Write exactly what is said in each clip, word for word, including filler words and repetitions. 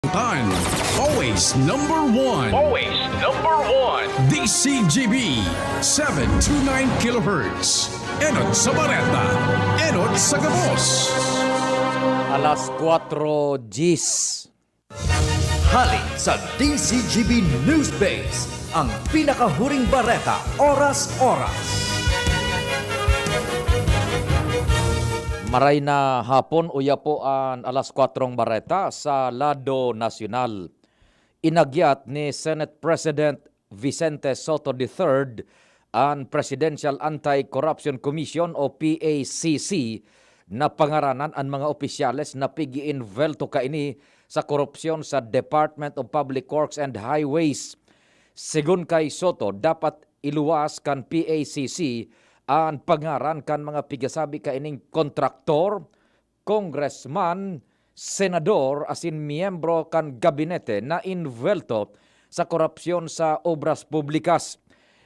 Tan, always number one. Always number one. D C G B, seven two nine kilohertz. Enot sa Bareta, enot sa gabos. Alas kwatro diyes. Hali sa D C G B News Base, ang pinakahuring bareta, oras-oras. Maray na hapon, uya po an alas kwatrong bareta sa lado nasyonal. Inagyat ni Senate President Vicente Sotto the third an Presidential Anti-Corruption Commission o P A C C na pangaranan an mga opisyales na pig-iinbwelto kaini sa korupsyon sa Department of Public Works and Highways. Segun kay Sotto, dapat iluwas kan P A C C an pangaran kan mga pigasabi kaining kontraktor, congressman, senador asin miyembro kan gabinete na inbwelto sa korupsyon sa obras publikas.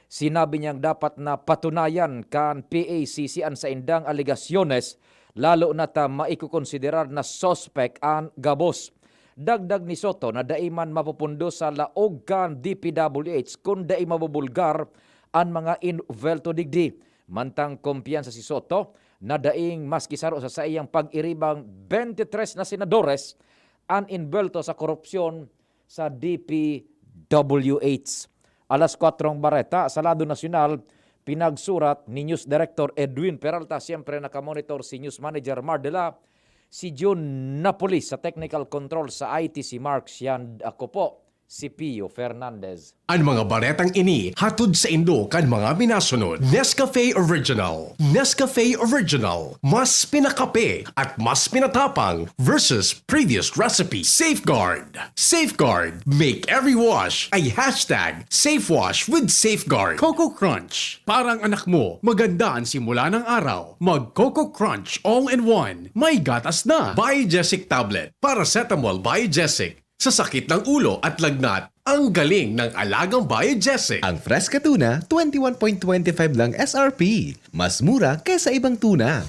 Sinabi niyang dapat na patunayan kan P A C C an saindang alegasyones, lalo na ta maikokonsiderar na suspek an gabos. Dagdag ni Sotto na dai man mapupundo sa laog kan D P W H kun dai mabubulgar an mga inbwelto digdi. Mantang kumpiyansa si Sotto na daing maski saro sa saiyang pag-iribang twenty-three na senadores an inbwelto sa korupsyon sa D P W H. Alas kwatrong bareta sa lado nasyonal, pinagsurat ni News Director Edwin Peralta. Siyempre, nakamonitor si News Manager Mardela, si Jun Napolis sa technical control, sa I T si Mark Sian, ako po si Pio Fernandez. An mga baretang ini hatod saindo kan mga minasunod: Nescafe Original. Nescafe Original, mas pinakape at mas pinatapang versus previous recipe. Safeguard. Safeguard. Make every wash a hashtag safe wash with Safeguard. Coco Crunch. Parang anak mo, maganda ang simula ng araw. Mag Coco Crunch all in one. May gatas na. Biogesic Tablet. Paracetamol Biogesic. Sa sakit ng ulo at lagnat, ang galing ng alagang Biogesic. Ang Fresca Tuna, twenty-one point twenty-five lang S R P. Mas mura kaysa ibang tuna.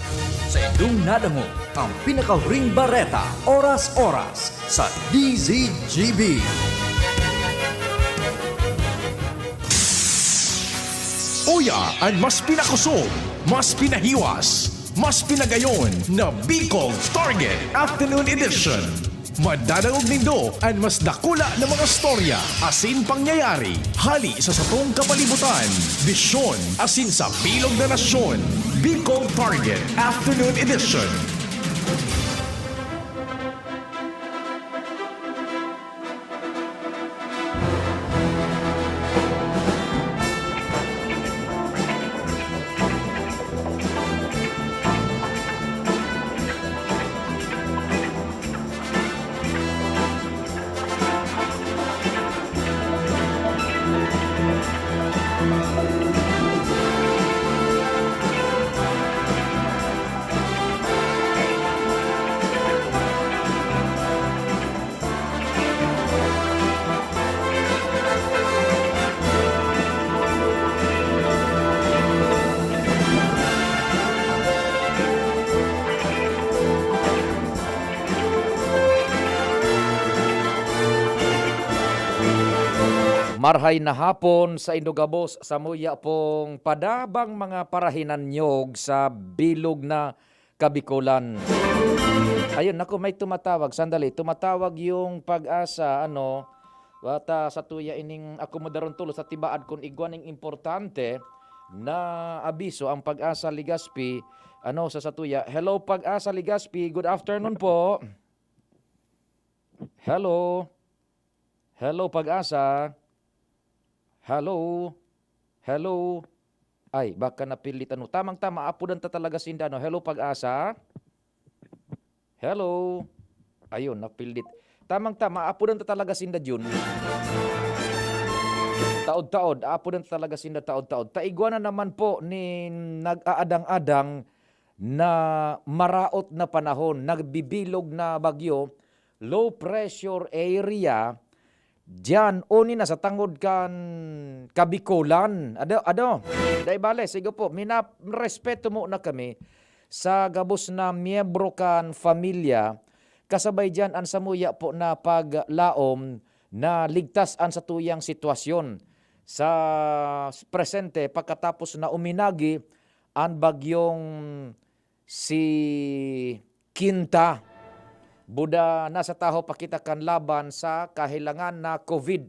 Sa indong nadangog, ang pinakahuring bareta, oras-oras, sa D Z G B. Uya an mas pinakusog, mas pinahiwas, mas pinagayon na Bicol Target Afternoon Edition. Madadangog nindo an mas dakula na mga storya asin pangyayari hali sa satong kapalibutan, bisyon asin sa bilog na nasyon. Bicol Target Afternoon Edition. Marhay na hapon saindo gabos, samuya pong padabang mga parahinanyog sa bilog na Kabikolan. Ayun, naku, may tumatawag. Sandali, tumatawag yung PAGASA, ano, at, ah, satuya ining akomodaron tolos sa tibaad kun igwa ning importante na abiso ang PAGASA Legazpi, ano, sa satuya. Hello, PAGASA Legazpi. Good afternoon po. Hello. Hello, PAGASA. Hello. Hello. Ay, baka napildit, ano. Tamang-tama, apodan ta talaga sinda, ano. Hello, PAGASA. Hello. Ayun, napildit. Tamang-tama, apodan ta talaga sinda, Jun. Taod-taod, apodan ta talaga sinda, taod-taod. Ta igwa na naman po ni nag-aadang-adang na maraot na panahon, nagbibilog na bagyo, low pressure area, diyan, oni na sa tangod kan Kabikolan. Ado, ado. Dai bale, sige po, minarespeto mo na kami sa gabos na miyembro kan pamilya Kasabay diyan an samuya po na paglaom na ligtas an satuyang sitwasyon sa presente pagkatapos na uminagi an bagyong si Quinta. Buda nasa tahaw pa kita kan laban sa kahelangan na COVID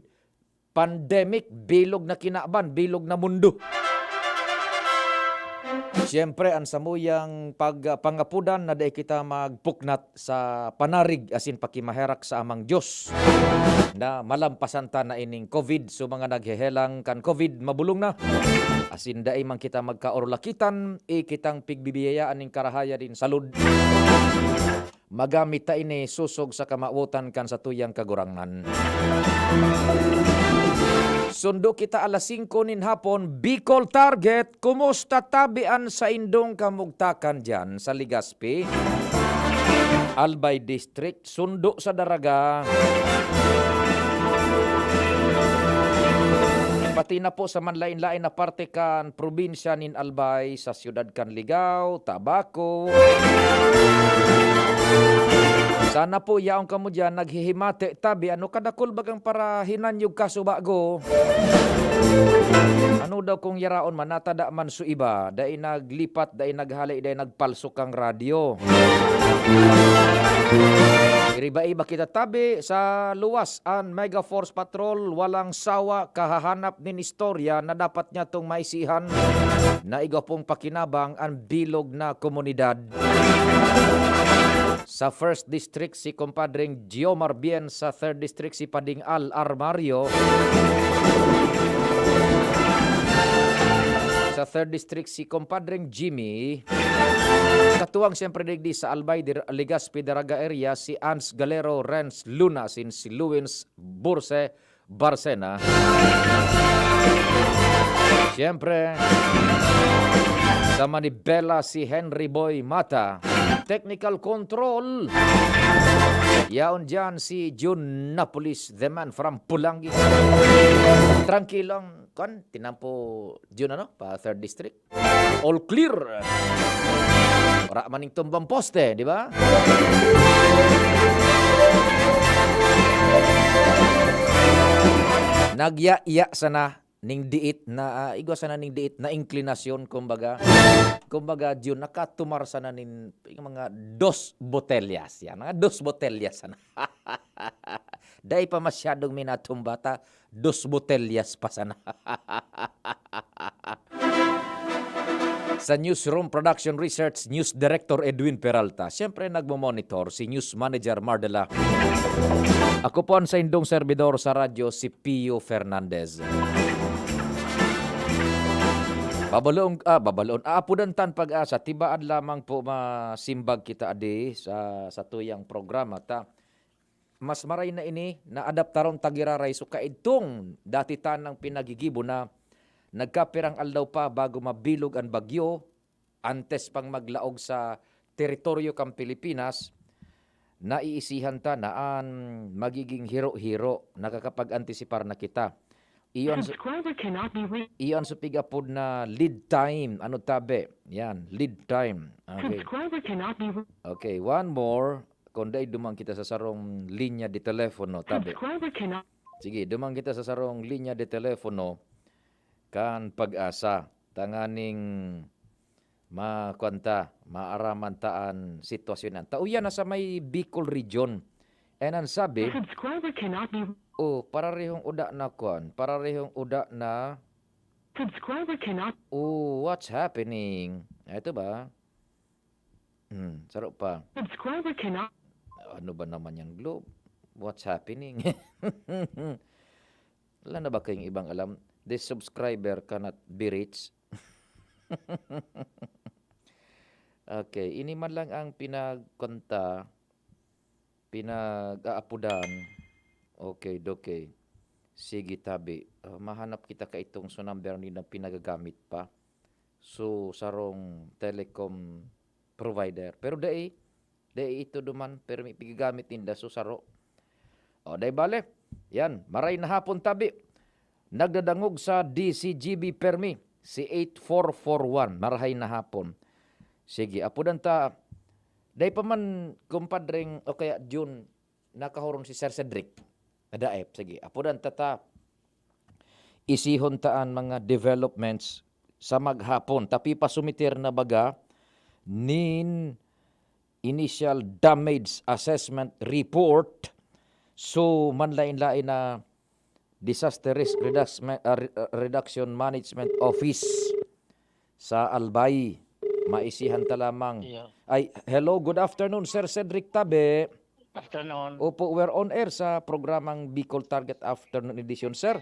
pandemic, bilog na kinaban, bilog na mundo. Siyempre, an samuyang pag-, pangapodan na dai kita magpuknat sa panarig asin pakimaherak sa Amang Dios na malampasan ta na ining COVID. So, mga naghehelang kan COVID, mabolong na. Asin dai man kita magkaorolakitan, i kitang pigbibiyayaan nin karahayan nin salud. Magamit ta ini sosog sa kamawotan kan satuyang Kagurangnan. Sundo kita alas singko nin hapon, Bicol Target, kumusta tabi an saindong kamugtakan diyan sa Legazpi, Albay District, sundo sa Daraga? Pati na po sa manlain-lain na parte kan probinsya nin Albay, sa siyudad kan Ligao, Tabaco. Sana po yaon kamo diyan naghihimate tabi, ano, kadakul bagang para hinanyog kasubago. Ano daw kung yaraon man, natada man su iba, dai naglipat, dai naghale, dai nagpalsok ang radyo. Iriba-iba kita tabi sa luwas an Mega Force Patrol, walang sawa kahahanap nin istorya na dapat niya tong maisihan na igwa pong pakinabang an bilog na komunidad. Sa First District, si Compadreng Giomar Bien, sa Third District, si Pading Al Armario, sa Third District, si Compadreng Jimmy, katuwang siyempre digdi sa Albay, Dir-, Legazpi, Daraga area, si Ans Galero, Renz Luna, sin si Luwins Burse, Barcena. Siyempre, sa manibela si Henry Boy Mata. Technical control. Yaon diyan si Jun Napolis, the man from Pulangi. Tranquilong, kon, tinampo Jun, ano, pa Third District. All clear. Wala man ning tumbang poste, di ba? Nagya-iya sana ning diit na, ah, igwa sana ning diit na inklinasyon, kumbaga. Kumbaga, Jun, nakatumar sana nin mga dos botellas. Yan, mga dos botellas sana. Dai pa masyadong minatumba ta, dos botellas pa sana. Sa Newsroom Production Research, News Director Edwin Peralta. Siyempre, nagmo-monitor si News Manager Mardela. Ako po ang saindong serbidor sa radyo, si Pio Fernandez. Babaloon, ah, babaloon, aapodan tan pag-asa, tibaad lamang po masimbag kita adi sa, sa tuyang programa ta. Mas maray na ini na adaptaron ta giraray so kaidtong dati tanang pinagigibo na nagkapirang aldaw pa bago mabilog an bagyo, antes pang maglaog sa teritoryo kan Pilipinas, naiisihan ta na an magiging hiro-hiro, nakakapag-antisipar na kita. Iyon sa, Subscriber cannot be reached. Iyon sa pig-apod na lead time. Ano tabi? Yan, lead time. Okay. Subscriber cannot be re- Okay, one more. Kung dai, duman kita sa sarong linya de telepono, tabi. Subscriber cannot. Sige, duman kita sa sarong linya de telepono kan pag-asa. Tanganing ma-, kuwan ta, maaraman ta an sitwasyon na. Ta uya na sa may Bicol region. And ang sabi, The subscriber cannot be oh, pararehong uda na kuwan. Pararehong uda na Subscriber cannot. Oh, what's happening? Ah, ito ba? Hmm, saro pa. Subscriber cannot. Ano ba naman yan, Globe? What's happening? Wala na ba kayong ibang alam? This subscriber cannot be reached. Okay, ini man lang ang pinagkonta, pinag-aapodan. Okay, okay. Sige, tabi. Ah, mahanap kita ka itong so number ni na pinagagamit pa. So, sarong telecom provider. Pero dai, dai ito duman, pero may pigagamit ninda, so saro. O, dai bale. Yan, maray na hapon tabi. Nagdadangog sa D C G B permi, si eight four four one. Marahay na hapon. Sige, apodan ta Dai pa man, kumpadreng, o kaya Jun, nakahuron si Sir Cedric. Adaep, sige. Apodan ta ta. Isihon ta an mga developments sa maghapon. Tapi pa sumiter na baga nin initial damage assessment report. So, manlain-lain na Disaster Risk Reduction, ah, Re-, ah, Reduction Management Office sa Albay. Maisihan ta lamang. Iyo. Ay, hello, good afternoon, Sir Cedric Tabe. Afternoon. Opo, we're on air sa programang Bicol Target Afternoon Edition, sir.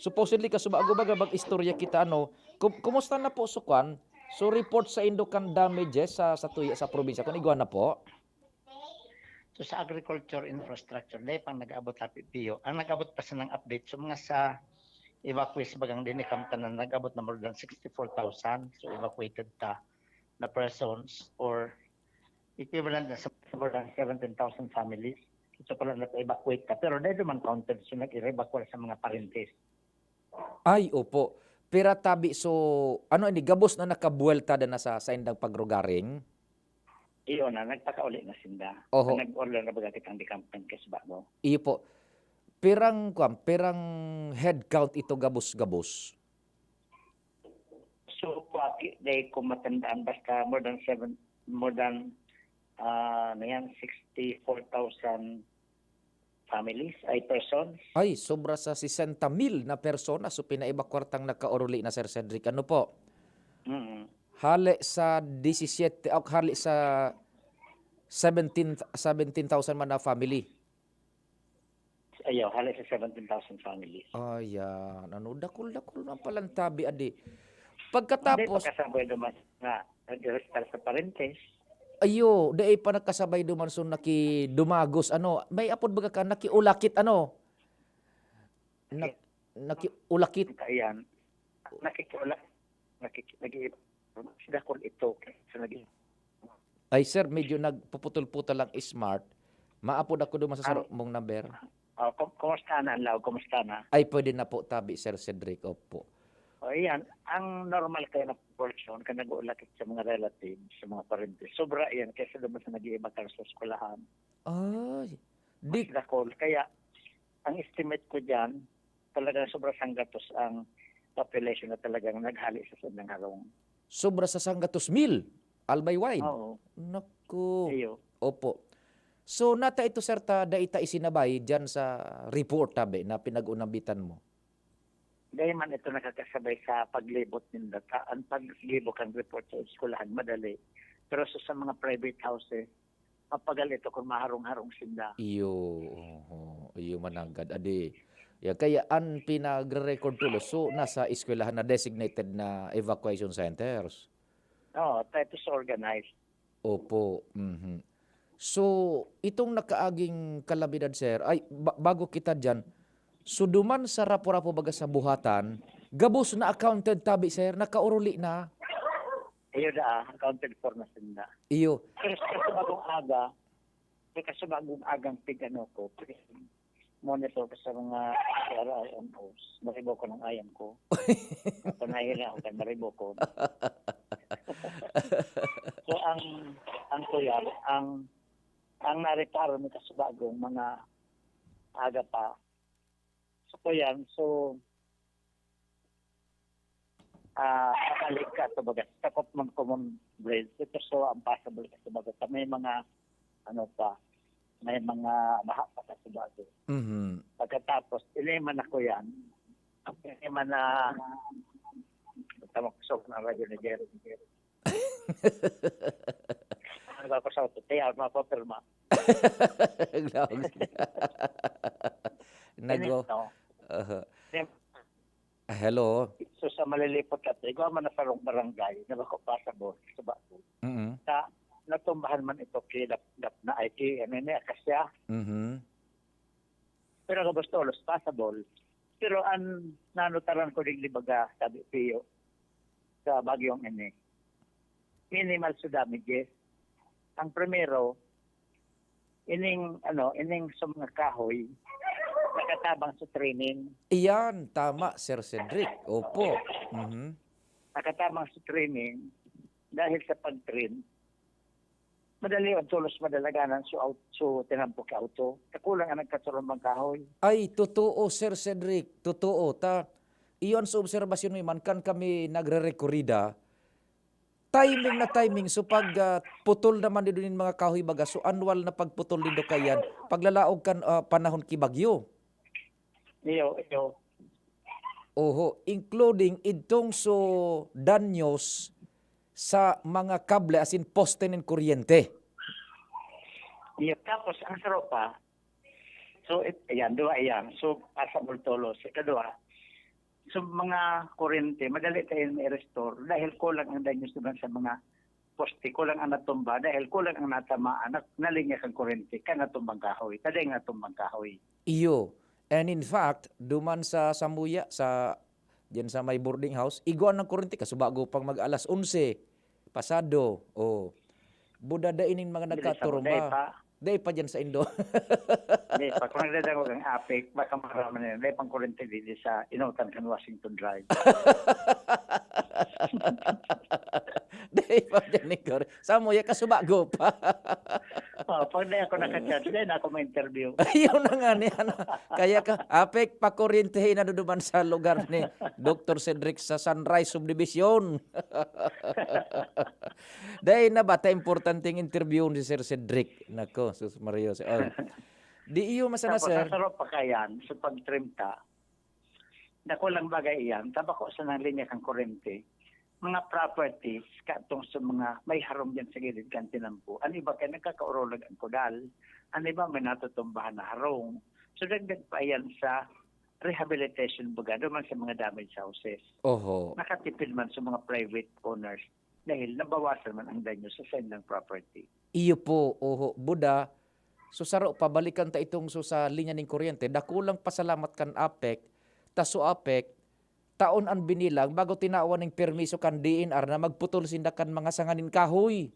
Supposedly, kasubago baga mag-istorya kita, ano, kum-, kumusta na po, so, kwan? So, report sa indo kan damages sa, sa tuya sa probinsya, kung igwa na po? So, sa agriculture infrastructure, dai pang nag-abot tapi piyo. Ang nag-abot pa sanang update, so, mga sa evacuees bagang dini kamtanan, nag-abot na more than sixty-four thousand. So, evacuated ta na persons or equivalent na sa more than seventeen thousand families. Ito pala na-evacuate ka, pero dai man counted, so nag-evacuate sa mga parentes. Ay, opo. Pira tabi, so, ano ini, gabos na nakabuwelta na sa saindang pagrugaring? Iyo na, nagpakauli na sinda. Oho. Nag-order na baga kitang decampment kas bago. Iyo po. Pirang, kwan, pirang head count ito gabos-gabos? So, paki-, dai ko matandaan, basta more than seven, more than, ah, ano yan, sixty-four thousand families, ay, persons. Ay, sobra sa sesenta mil na persona, so, pinaebakwar tang nakaoruli na, Sir Cedric. Ano po? Mm. Hale sa disisiete, o, hale sa seventeen, seventeen thousand man na family. Ayaw, hale sa seventeen thousand families. Ayan, ano, dakul-dakul man palang tabi, adi. Pagkatapos, hindi pa kasabay naman nga nag-restart sa parentes. Ayo, dai pa nagkasabay duman, so nakidumagos, ano, may apod baga ka, nakiulakit, ano? Nak-, nakiulakit. Ayan. Nakikiula-, nakiki-, nag-i-, sila kun ito, sa nag-i- Ay, sir, medyo nagpuputol-putol ang smart. Maapod ako duman sa Ang saro mong number. Oh, kum-, kumusta na, Lao? Kumusta na? Ay, pwede na po, tabi, Sir Cedric. Opo. O, iyan. Ang normal kayo na portion, ka nag-uulakit sa mga relatives, sa mga parentes, sobra iyan kaysa duman sa nag-iiba ka sa eskwelahan. Ay, di Mas dakul. Kaya, ang estimate ko diyan, talagang sobra sanggatos ang population na talagang naghali sa saindang harong. Sobra sa sanggatos mil, Albay wide. Oo. Naku. Iyo. Opo. So, nata ito, sir, ta dai ta isinabay diyan sa report, tabi, na pinag-unabitan mo? Dai man ito nakakasabay sa paglibot nin data. Ang paglibot kan report sa eskwelahan, madali. Pero sa, sa mga private houses, mapagal ito kung maharong-harong sinda. Iyo, oho. Iyo mananggad. Adi, ya, kaya an pinagre-record tulos, so, nasa eskwelahan na designated na evacuation centers. Oo, ta ito sa organized. Opo, mhm. So, itong nakaaging kalamidad, sir, ay, ba-, bago kita diyan, so, duman sa Rapu-Rapu baga sa buhatan, gabos na accounted tabi, sir, nakaoruli na. Iyo da, ah, accounted for na sinda. Iyo. Pero sa kasubagong aga, sa kasubagong agang pig-ano ko, monitor ko sa mga R I M Os, maribo ko ng ayam ko. Panahira ako kan maribo ko. So, ang, ang kuya, ang, ang nareparo ni kasubagong mga aga pa. So, kuya, so, ah, mabalik ka, kumbaga, sakop man common bread. Ito, so, ang possible ka, kumbaga, sa may mga, ano pa, may mga maha pa ka, kumbaga. Mhm. Pagkatapos, ini man ako yan. Ini man na, tama ko sa mga radyo ni Jerry. Ano ba ko sa auto? Kaya, mapapirma. Grabe. Nag-, Ganito. Aha. Sim- Ah, hello? So, sa malilipot ka, igwa man na sarong barangay na bako possible sa bako. Mm. Sa natumbahan man ito, kilap-, lap na ay ki-, ano ni, akasya. Mhm. Pero ang gusto, los possible. Pero ang nanutaran ko digdi baga, sabi, Pio, sa bagyong ini, minimal sa damages. Ang primero, ining, ano, ining sa mga kahoy, nakatabang sa training. Iyan, tama, Sir Cedric. Opo. Mhm. Nakatabang sa training, dahil sa pag-train, Madali ang tulos madalaganan so aut-, so tinampo ki auto. Kakulang ang nagkaturumbang kahoy. Ay, totoo, Sir Cedric. Totoo. Ta, iyon sa obserbasyon mi man, kan kami nagre-rekorida, timing na timing. So, pag, ah, putol naman nindo nin mga kahoy baga, so, annual na pagputol nindo kaiyan, paglalaog kan, ah, panahon ki bagyo. Iyo, iyo. Oho, including idtong so danyos sa mga kable, as in poste nin kuryente. Iyo, tapos ang saro pa, so, it-, ayan, duwa iyan. So, pasabol tolos. Ikadua, so, mga kuryente, madali tayong i-restore dahil kulang ang danyos naman sa mga poste, kulang ang natumba dahil kulang ang natamaan na, na linya kan kuryente, kan natumbang kahoy, kada yung natumbang kahoy. Iyo. And in fact, duman sa Samuya, sa, diyan sa may boarding house, igwa ng kuryente, kasubago pang mag-alas onse, pasado, oh. Buda, dai ning mga Dili sa nagkaturuma. Dai pa. Dai pa diyan sa Indo. Dai pa. Kung nagdadangog ang apik, baka maraman nila. Dai pang kuryente dili sa inutan kan Washington Drive. Dai pa diyan ni Kor-, Samuya, kasubago pa. Oh, pag dai ako naka-charge, dai na ako ma-interview. Ayun na nga ni, ano. Kaya ka, apik, pakuryente na duduman sa lugar ni Doktor Cedric sa Sunrise Subdivision. Dai na ba ta importanteng interviewon si Sir Cedric? Nako, sus Maria, si, oh. Di iyo masana, Tapos, sir. Ang sarap pa kayan, sa pag-trim ta, dako lang bagay iyan, tabako sa nang linya kang kurente, mga properties, katong sa mga may harong dyan sa gilid kan tinampo. Ang iba kay nagkakaurulog ang kudal, ang iba may natutumbahan na harong. So, dagdag pa iyan sa rehabilitation, baga, duman sa mga damaged houses. Oho. Nakatipid man sa mga private owners dahil nabawasan man ang danyo sa saindang property. Iyo po, oho. Buda, so saro pa, balikan ta itong so sa linya ning kuryente. Dakulang pasalamat kan apek, ta so apek, taon an binilang bago tinawan ning permiso kan D N R na magputol sinda kan mga sanga nin kahoy.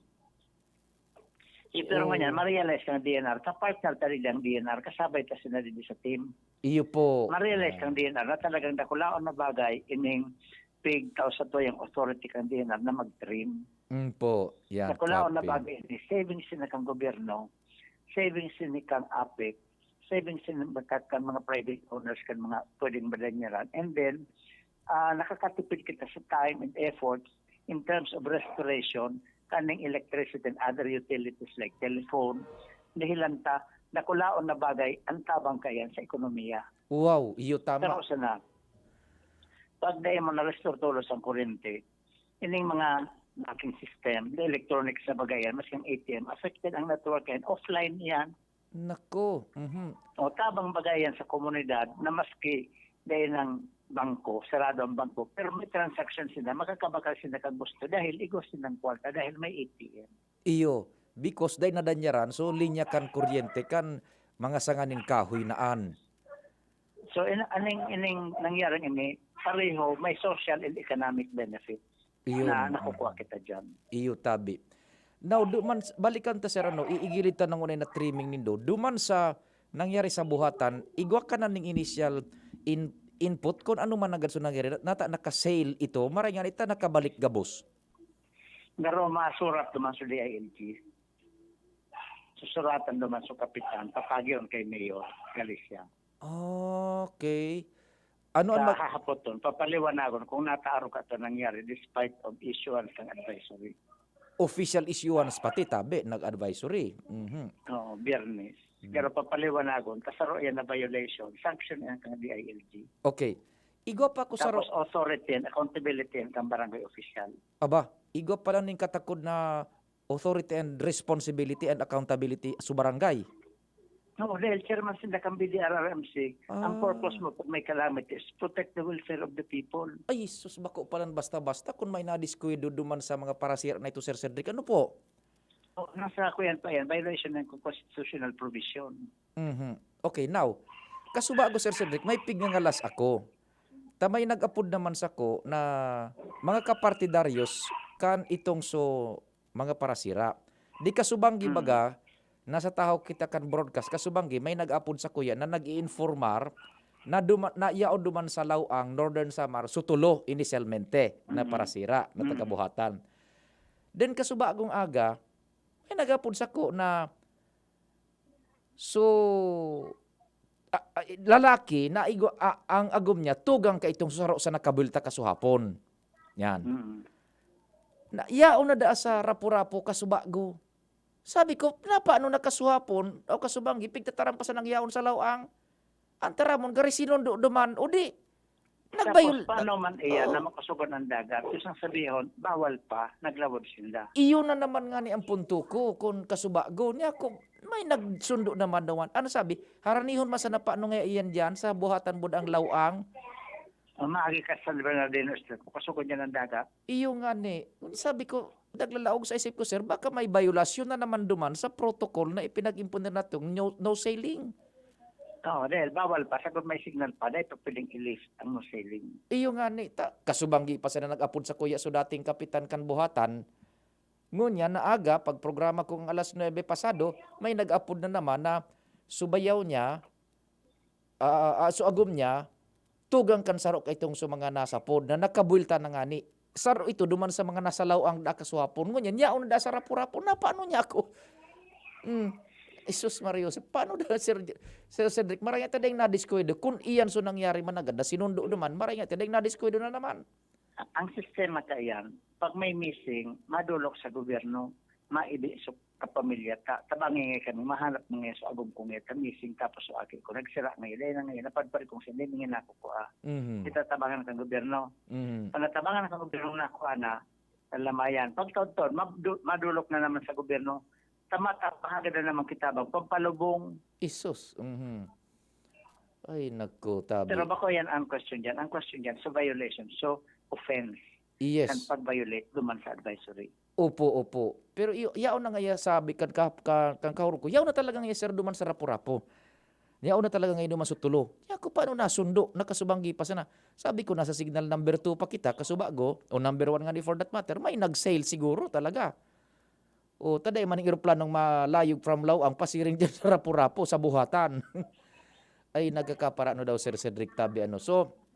Eh, pero Oo. ngunyan, ma-realize kan D N R, ka-partner ta digdi ang D N R, kasabay ta sinda digdi sa team. Iyo po. Ma-realize Yan. kan D N R na talagang dakulaon na bagay ining pigtao sa tuyang authority kan D N R na mag-trim. Mm po. Yan, Dakulaon na copy. bagay ini. Savings ini kang gobyerno, savings ini kang apek, savings ini kan mga private owners, kan mga pwedeng madanyaran. And then, ah, nakakatipid kita sa time and efforts in terms of restoration, kaning electricity and other utilities like telephone, dahilan ta, dakulaon na bagay ang tabang kayan sa ekonomiya. Wow, iyo tama. Pero sana, pag dai mo na-restore tolos ang kuryente, ining mga locking system, the electronics na bagay yan, maski ang A T M, affected ang network yan, offline yan. Nako, mhm. O, tabang bagay yan sa komunidad na maski dai ng bangko, sarado ang bangko, pero may transaction sila, makakabakal sila kag gusto dahil igwa silang kwarta, dahil may A T M. Iyo, because dai nadanyaran, so linya kan kuryente kan mga sanga nin kahoy na an. So, in-, aning, ining nangyaring ini, pareho, may social and economic benefit Iyo, na mm. nakukuha kita dyan. Iyo, tabi. Now, duman s-, balikan ta, sir, ano, iigilid ta nangunay na trimming nindo. Duman sa nangyari sa buhatan, igwa ka na ning initial in-, input kung ano man ang ganso nangyari. Nata naka-sale ito, maray nga ita nakabalik gabos. Garo masurat duman sa D I L G. Susuratan duman sa kapitan, papagyon kay Mayor Galicia. Okay. Ano ang mag- Kahahapoton, papaliwanagon kung nataaro ka to nangyari despite of issuance ng advisory. Official issuance pati, tabi, nag-advisory. Mhm. Oo, Biyernes. Mm. Pero papaliwanagon, kasaro yan na violation, sanction yan kang D I L G. Okay. Igwa pa ko sa Tapos ro- authority and accountability yan kang barangay official. Aba, igwa pa lang ning katakod na authority and responsibility and accountability sa barangay. No, dahil chairman sinda kang B D R R M C, ang Ah. purpose mo pag may calamity is protect the welfare of the people. Ay, sus, bako palan basta-basta kung may nadiskuwido duman sa mga parasira na ito, Sir Cedric. Ano po? O, nasa ako yan pa yan, violation ng constitutional provision. Mhm. Okay, now, kasubago, Sir Cedric, may pigngangalas ako. Ta may nag-apod naman sako na mga kapartidaryos kan itong so mga parasira. Di kasubanggi Mm. baga, nasa tahaw kita kan broadcast, kasubanggi may nag-apod sakuya na nag-iinformar na duma-, na yaon duman sa Laoang, Northern Samar, Sutulo inisyalmente na Mm. parasira na Mm. taga-buhatan. Then kasubagong aga, May nag-apod sako na, so, a-, a-, lalaki na igwa-, a-, ang agom niya tugang kaitong saro sa nakabuwelta kasuhapon. Yan. Mm. Na, yaon na daa sa Rapu-Rapu, kasubago. Sabi ko, "Napano na kasuhapon o kasubanggi, pigtataram pa sanang yaon sa Laoang? Ang taramon, gari sinundo duman, o di, nagbayol-" Tapos, paano man iyan na Oo. makasugon ang dagat? Gusto sabihon, bawal pa, naglawod sinda. Iyon na naman nga ni ang punto ko, kun kasubago. Niya ko, may nagsundo naman daw. Ano sabi? "Haranihon man sana paano nga iyan diyan sa buhatan bud ang Laoang?" Ang maagi ka sa Bernardino Street, makasugon yan ang dagat. Iyo nga ni. Sabi ko, naglalaog sa isip ko, "Sir, baka may violasyon na naman duman sa protocol na ipinag-impon na natong no, no sailing." Oo, dahil bawal pa. Sagot may signal pa, dahil pa pwedeng i-lift ang no sailing. Iyo nga ni, ta, kasubanggi pa sana nag-apod sa kuya so dating kapitan kan buhatan. Ngunyan na aga, pag programa kong alas nuebe pasado, may nag-apod na naman na subayaw niya, ah, ah, so agom niya, tugang kan saro kaitong so mga nasapod na nakabuwelta na ngani. Saro ito duman sa mga nasa Laoang da kasuhapon. Ngunyan, yaon na da sa Rapu-Rapu. Na, paano niya ako? Hmm. Jesus Maria Joseph, paano daw, Sir, Sir Cedric? Maray nga ta dayong nadiskuwido. Kun iyan so nangyari managad na sinundo duman, maray nga ta dayong nadiskuwido na naman. A-, ang sistema kaiyan, pag may missing, madolok sa gobyerno, maibi sa kapamilya ta. Tabangi ngaya kami, mahanap mo ngaya sa agom ko ngaya ta missing, tapos sa aki ko, nagsira ngaya, dahil na ngaya, napadpad kong sindi, ngaya nakukua. Mhm. Kita tabangan kan gobyerno. Mhm. Pag natabangan kan gobyerno, nakuha na, lamayan. Pagtaon-taon, mabdu-, madolok na naman sa gobyerno, tamata, pahagad na naman kitabang, pampalubong. Isus, mhm. Ay, naku, tabi. Pero bako yan ang question dyan. Ang question dyan, sa violation. So, offense. Yes. Kan pag-violate duman sa advisory. Opo, opo. Pero iyo, yaon na nga iya sabi kan ka, ka, kan kahurog ko. Yaon na talaga nga iya, sir, duman sa Rapu-Rapu. Yaon na talaga nga iya duman sa tulo. Yaon ko, paano nasundo? Nakasubanggi pa sana. Sabi ko, nasa signal number two pa kita, kasubago, o number one nga ni for that matter, may nag-sail siguro talaga. O, ta dai man ang eroplanong malayog from Laoang pasiring diyan sa Rapu-Rapu, sa buhatan. Ay, nagkakaparano daw, Sir Cedric, tabi, ano. So,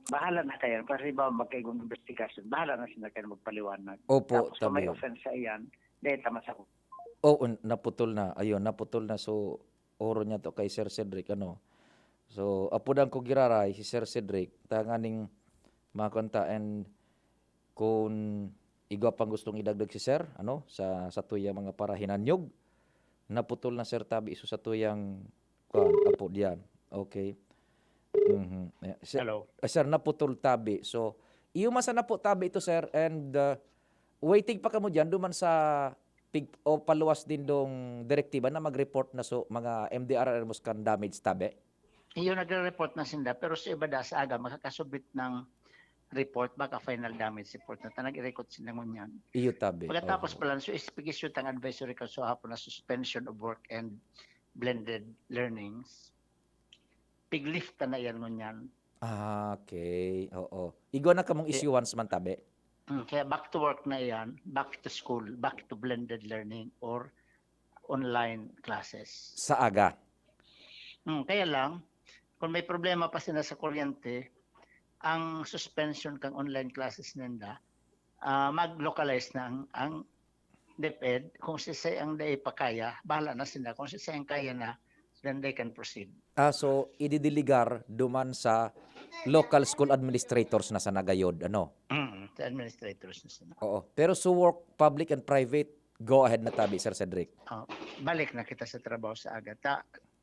Bahala na kayo. Kasi ba magkaigong investigasyon, bahala na sila kayo magpaliwanag. Opo, Tapos kung may tabi. offense sa iyan, dahil tama sa Oo, naputol na. Ayun, naputol na. So, oro niya to kay Sir Cedric, ano. So, apudan ko giraray si Sir Cedric, tanganing makanta and kun igwa pang gustong idagdag si Sir, ano, sa, sa tuyang mga parahinanyog, naputol na, Sir, tabi, iso sa tuyang, kuwan, apo diyan. Okay. Mhm. Eh, Sir, Hello. eh, Sir, naputol tabi. So, iyo man sana po tabi ito, Sir, and, uh, waiting pa kamo diyan, duman sa pig-, o paluwas din dong direktiba na mag-report na so mga M D R R Ms kan damage tabi? Iyo, nagre-report na sinda, pero sa iba da sa aga, makakasubmit ng report, baka final damage report na ta, nag-i-record sinda ngunyan. Iyo tabi, Pagkatapos oho. pa lang, so, ispig-issue tang advisory kan so hapon na suspension of work and blended learnings. Pig-lift ta na iyan ngunyan. Ah, okay. Oo. Igwa na kamong Eh, issuance man tabi? Mm, kaya back to work na iyan, back to school, back to blended learning or online classes. Sa aga? Mm, kaya lang, kung may problema pa sila sa kuryente, ang suspension kang online classes ninda, ah, mag-localize na ang, ang DepEd. Kung sisay ang dai pa kaya, bahala na sila. Kung sisay ang kaya na, then they can proceed. Ah, so, ididiligar duman sa local school administrators na sa nagayod, ano? Mm, sa administrators na sila. Oo. Pero sa work, public and private, go ahead na tabi, Sir Cedric. Oh, balik na kita sa trabaho sa aga. Ta,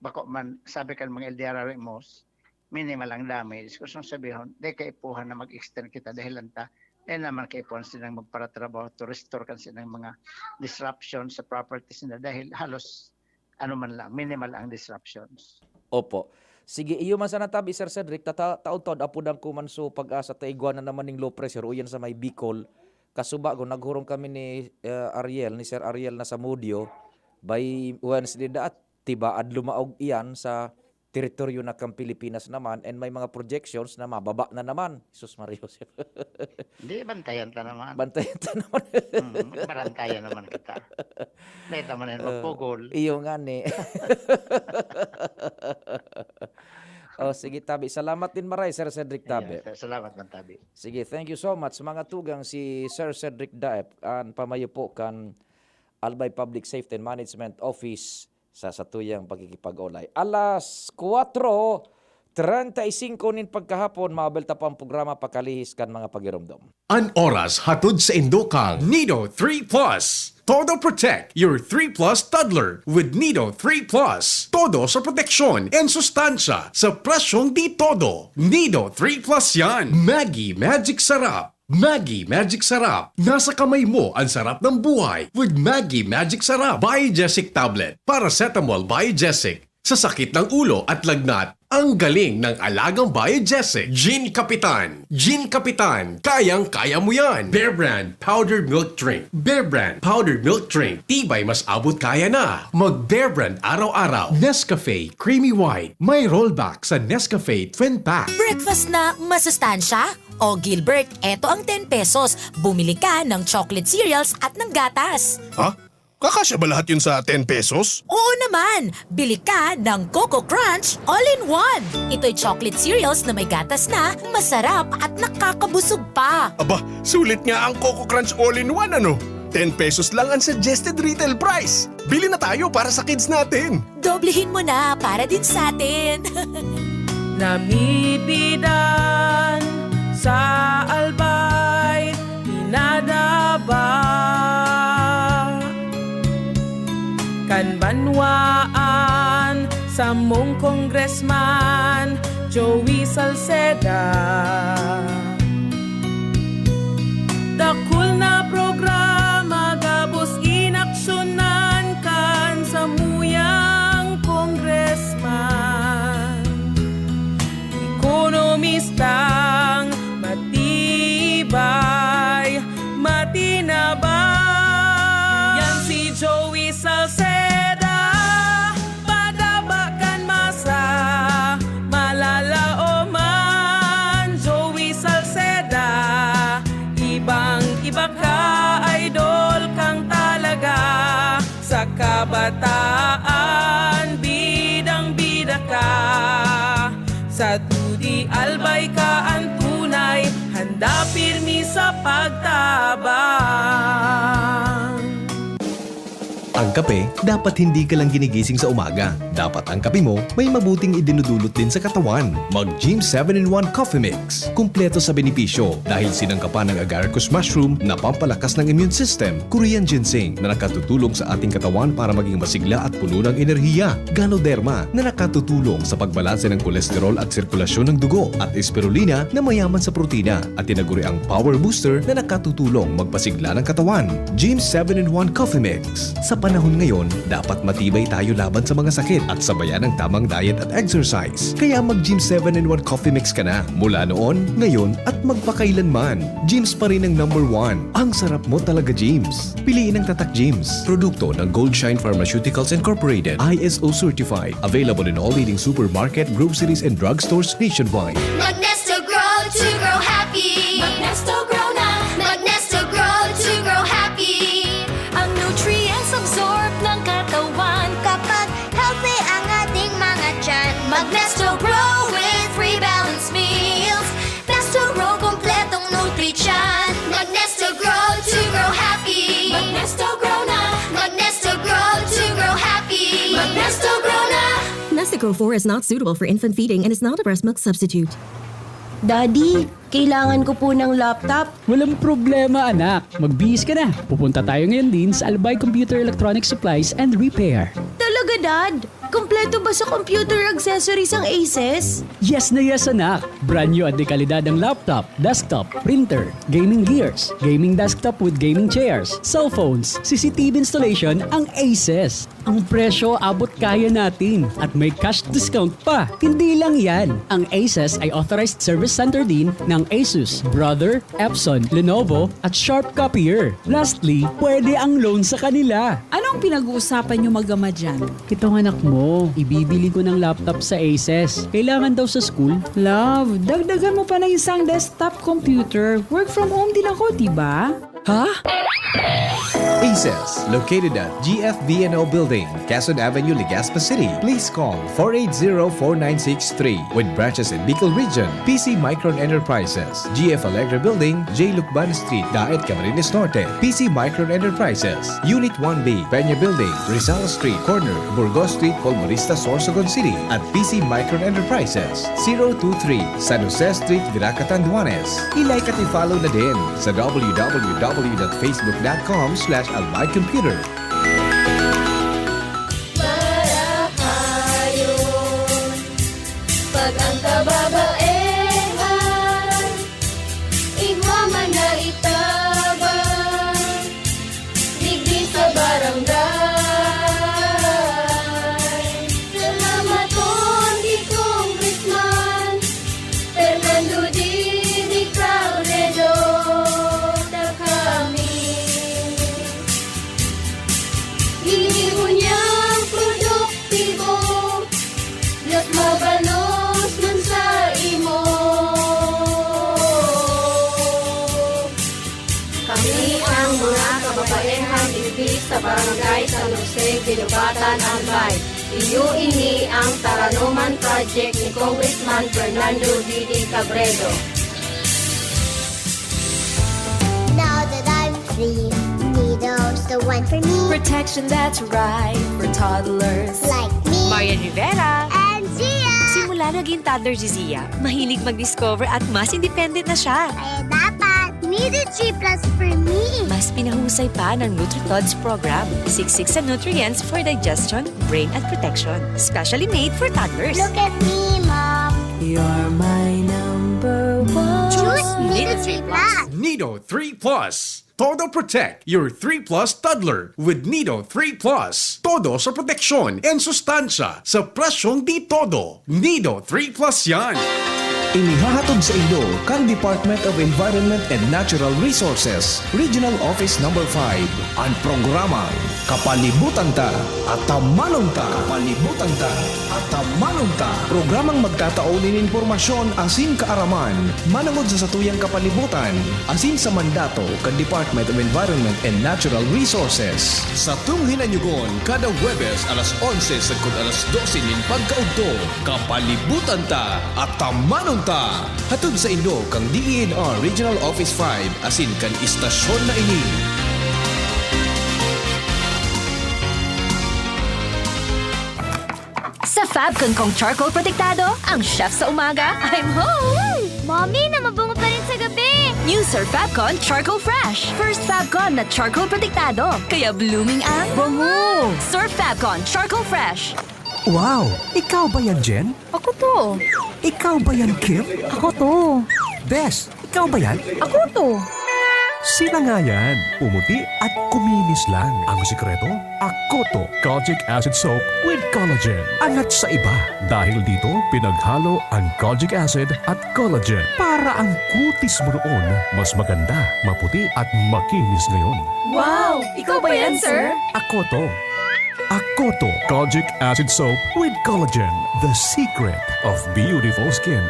bako man, sabi kan mga L D R R Ms, minimal ang damage. Gusto kong sabihon, di kaipuhan na mag-extend kita dahil lang ta, eh naman kaipuhan silang magparatrabaho to restore kan silang mga disruption sa properties nila dahil halos ano man lang, minimal ang disruptions. Opo. Sige, iyo man sana tabi, Sir Cedric, tata-, taon-taon, apudan ko man so pag-asa ta igwa na naman ning low pressure, o yan sa may Bicol. Kasubago, naghurong kami ni, eh, Ariel, ni Sir Ariel na sa Mudio. By Wednesday daat, tibaad lumaog iyan sa teritoryo na kang Pilipinas naman, and may mga projections na mababa na naman. Sus Maria Joseph. Di, bantayan ta naman. Bantayan ta naman. Mm, barantayan naman kita. Dahil ta man yan Ah, magpugol. iyo nga ni. Oh, sige, tabi. Salamat din maray, Sir Cedric Tabi. Ayan, sa-, salamat man, tabi. Sige, thank you so much. Mga tugang, si Sir Cedric Daep, an pamayo po kan Albay Public Safety and Management Office sa satuyang pakikipag-olay. Alas kuwatro treinta y cinco nin pagkahapon, maabel ta po ang programa Pakalihis kan mga Pagiromdom. An oras hatod sa indo kang Nido three Plus. Todo protect your three Plus toddler with Nido three Plus. Todo sa proteksyon and sustansya sa presyong di todo. Nido three Plus yan. Maggi Magic Sarap. Maggi Magic Sarap. Nasa kamay mo ang sarap ng buhay with Maggi Magic Sarap. Biogesic Tablet. Paracetamol Biogesic. Sa sakit ng ulo at lagnat, ang galing ng alagang Biogesic. Gin Kapitan. Gin Kapitan. Kayang-kaya mo yan. Bear Brand Powdered Milk Drink. Bear Brand Powdered Milk Drink. Tibay mas abot kaya na. Mag Bear Brand araw-araw. Nescafe Creamy White. May rollback sa Nescafe Twin Pack. Breakfast na masustansya? O Gilbert, eto ang ten pesos. Bumili ka ng chocolate cereals at ng gatas. Ha? Kakasya ba lahat yun sa ten pesos? Oo naman! Bili ka ng Coco Crunch All-in-One. Ito'y chocolate cereals na may gatas na, masarap at nakakabusog pa. Aba, sulit nga ang Coco Crunch All-in-One ano? Ten pesos lang ang suggested retail price. Bili na tayo para sa kids natin. Doblehin mo na para din sa atin. Namipidan sa Albay, pinadaba kan banwaan samong Congressman Joey Salceda. Dakul na programa gabos inaksyonan kan samuyang congressman. Ekonomistang matibay, matinabang. Yan si Joey Salceda, padaba kan masa, malalaoman. Joey Salceda, ibang-iba ka, idol kang talaga. Sa kabataan, bidang-bida ka. Sa dudi, albay ka an tunay, handa pirmi sa pagtabang. Ang kape, dapat hindi ka lang ginigising sa umaga. Dapat ang kape mo may mabuting idinudulot din sa katawan. Mag Gym seven in one Coffee Mix. Kumpleto sa benepisyo dahil sinangkapan ng agaricus mushroom na pampalakas ng immune system, Korean ginseng na nakatutulong sa ating katawan para maging masigla at puno ng enerhiya, Ganoderma na nakatutulong sa pagbalanse ng kolesterol at sirkulasyon ng dugo, at spirulina na mayaman sa protina at tinaguriang power booster na nakatutulong magpasigla ng katawan. Gym seven in one Coffee Mix. Sa panahon ngayon, dapat matibay tayo laban sa mga sakit at sabayan ang tamang diet at exercise. Kaya mag Gym seven in one Coffee Mix ka na mula noon, ngayon, at magpakailanman. Gyms pa rin ang number one. Ang sarap mo talaga, Gyms. Piliin ang Tatak Gyms. Produkto ng Goldshine Pharmaceuticals Incorporated, I S O certified. Available in all leading supermarket, groceries, and drugstores nationwide. Magnesto Grow to grow happy. Magnesto Grow na. Magnesto Grow to grow happy. Ang nutrients absorb ng katawan kapag healthy ang ating mga tiyan. Magnesto Grow with free balanced meals. Nesto Grow, kompletong nutrition. Magnesto Grow to grow happy. Magnesto Grow na. Magnesto Grow to grow happy. Magnesto Grow na. Nestico four is not suitable for infant feeding and is not a breast milk substitute. Daddy, kailangan ko po ng laptop. Walang problema, anak. Magbihis ka na. Pupunta tayo ngayon din sa Albay Computer Electronic Supplies and Repair. Talaga, Dad? Kompleto ba sa computer accessories ang Asus? Yes na yes, anak. Brand new at dekalidad ang laptop, desktop, printer, gaming gears, gaming desktop with gaming chairs, cellphones, C C T V installation ang Asus. Ang presyo abot kaya natin at may cash discount pa. Hindi lang yan, ang Asus ay authorized service center din ng Asus, Brother, Epson, Lenovo at Sharp Copier. Lastly, pwede ang loan sa kanila. Anong pinag-uusapan niyo mag-ama dyan? Itong anak mo, ibibili ko ng laptop sa Asus. Kailangan daw sa school. Love, dagdagan mo pa ng isang desktop computer. Work from home din ako, di ba? Ha? Aces, located at G F V N O Building, Quezon Avenue, Legazpi City. Please call four eight zero, four nine six three. With branches in Bicol Region, P C Micron Enterprises, G F Alegre Building, J Lucban Street, Daet, Camarines Norte, P C Micron Enterprises, Unit one B, Peña Building, Rizal Street, corner, Burgos Street, Colmonista, Sorsogon City, at P C Micron Enterprises, zero two three, San Jose Street, Virac, Catanduanes. I-like at i-follow na din sa w w w dot facebook dot com slash albay computer. Marahayon, pag ang kababaehan, igwa man na itabang, digdi sa barangay. Salamaton ki Congressman Fernando Didi Cabredo, ta kami ini ngunyan produktibo, mas mabalos man sa imo. Kami ang mga kababaehang digdi sa Barangay San Jose, Guinobatan, Albay. Iyo ini ang Taranoman Project ni Congressman Fernando Didi Cabredo. Now that I'm free, Nido's the one for me. Protection that's right for toddlers. Like me. Marian Rivera. And Zia. Simula naging toddler si Zia, mahilig mag-discover at mas independent na siya. Kaya dapat, Nido three plus for me. Mas pinahusay pa ng NutriTods program. Siksik sa nutrients for digestion, brain at protection. Specially made for toddlers. Look at me, Mom. You're my number one. Choose Nido three plus. Nido three plus. Todo Protect, your three plus toddler with Nido three plus. Todo sa proteksyon and sustansya sa presyong di todo. Nido three plus yan. Inihahatod sa inyo kan Department of Environment and Natural Resources, Regional Office Number five, an programang Kapalibutan Ta, Atamanon Ta. Kapalibutan Ta, Atamanon Ta. Programang magtatao nin impormasyon asin kaaraman manongod sa satuyang kapalibutan asin sa mandato kan Department of Environment and Natural Resources. Satong hinanyugon kada Huwebes alas onse sagkod alas dose nin pagkaudto. Kapalibutan Ta, Atamanon Ta. Hatod sa inyo kan D E N R Regional Office five asin kan istasyon na ini. Sa Fabcon kong charcoal protektado, ang chef sa umaga, I'm home! Mommy, na mabungo pa rin sa gabi! New Sir Fabcon Charcoal Fresh. First Fabcon na charcoal protektado. Kaya blooming ang bango! Sir Fabcon Charcoal Fresh. Wow! Ikaw ba yan, Jen? Ako to. Ikaw ba yan, Kim? Ako to. Bes, ikaw ba yan? Ako to. Sila nga yan. Pumuti at kuminis lang. Ang sikreto, Akoto Kojic Acid Soap with Collagen. Angat sa iba. Dahil dito, pinaghalo ang kojic acid at collagen para ang kutis mo noon mas maganda, maputi at makinis ngayon. Wow! Ikaw ba yan, sir? Akoto. Akoto Kojic Acid Soap with Collagen, the secret of beautiful skin.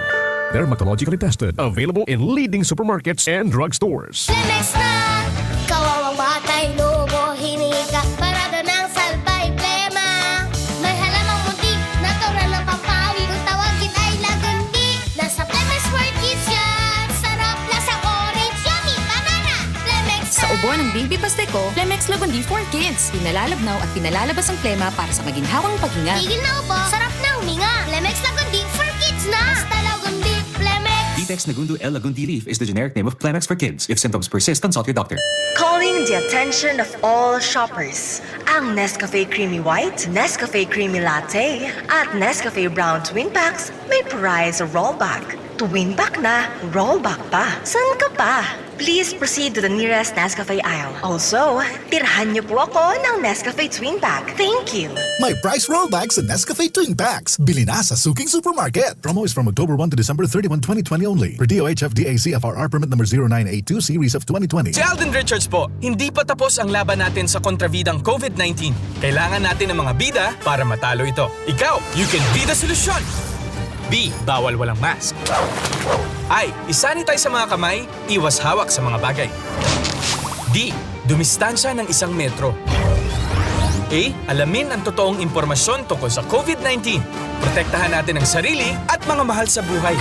Dermatologically tested. Available in leading supermarkets and drugstores. Flemex na! Kawawang batay, lobo, hiningi ka, parada ng salbay, plema. May halamang muntik, natural na pampawi. Kung tawagin ay Lagundi, nasa Flemex for Kids yan. Sarap, lasang orange, yummy, banana. Flemex Sa na! Ubo ng Baby Pasteco, Flemex Lagundi for Kids. Pinalalabnaw at pinalalabas ang plema para sa maginhawang paghinga. Tigil na ubo, sarap na huminga. Flemex Lagundi for Kids na! Basta Lagundi, Flemex! Vitex Nagundo L Lagundi Leaf is the generic name of Flemex for Kids. If symptoms persist, consult your doctor. Calling the attention of all shoppers. Ang Nescafe Creamy White, Nescafe Creamy Latte, at Nescafe Brown Twin Packs may price rollback. Twin pack na, rollback pa. San ka pa? Please proceed to the nearest Nescafe aisle. Also, tirhan niyo po ako ng Nescafe Twin Pack. Thank you! May price rollback sa Nescafe Twin Packs. Bili na sa suking supermarket. Promo is from October one to December thirty-one, twenty twenty only. Per D O H F D A C F R R permit number zero nine eight two series of twenty twenty. Si Alden Richards po, hindi pa tapos ang laban natin sa kontrabidang covid nineteen. Kailangan natin ng mga bida para matalo ito. Ikaw, you can be the solution! B, bawal walang mask. I, isanitize sa mga kamay, iwas hawak sa mga bagay. D, Dumistansya ng isang metro. A. Alamin ang totoong impormasyon tungkol sa COVID nineteen. Protektahan natin ang sarili at mga mahal sa buhay.